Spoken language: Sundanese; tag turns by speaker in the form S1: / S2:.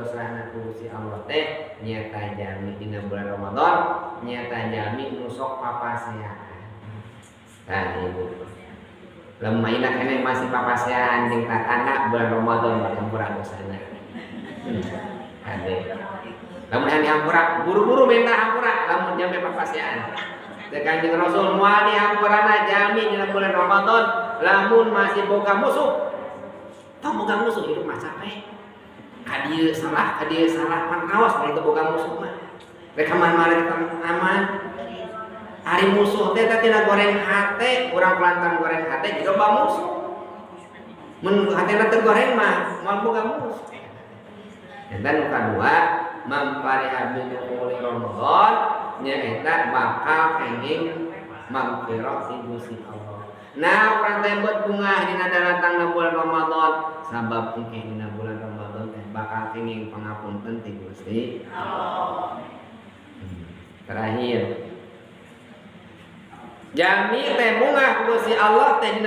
S1: dosana ku Gusti Allah teh nyaeta jalmi dina bulan Ramadan nyaeta jalmi nu sok papaseaan. Nah, ibu. Lamun ayeuna keneh masih papaseaan jeung tatangga bulan Ramadan dihampura dosana. Ade. Lamun hayang dihampura, buru-buru minta hampura lamun jampe papaseaan. Teh Kanjeng Rasul moal dihampurana jalmi dina bulan Ramadan lamun masih boga musuh. Tong boga musuh hidup mah capek. Ka dieu salah, ka dieu salah, pan kawas mun teu boga musuh mah. Rek mana rek aman. Ari musuh teh teh tina goreng hate, urang pelantan goreng hate jadi loba musuh. Mun hatena teu goreng mah moal boga musuh. Eta nu kadua, man fariha bidukhuli Ramadan nyaeta bakal kenging magfirah ti Gusti Allah. Nah, urang teh buat bungah dina daratangna bulan Ramadan sabab engke dina bulan Ramadan teh bakal kenging pangapunten ti Gusti Allah. Terakhir, jalmi teh bungah ku Gusti Allah teh dina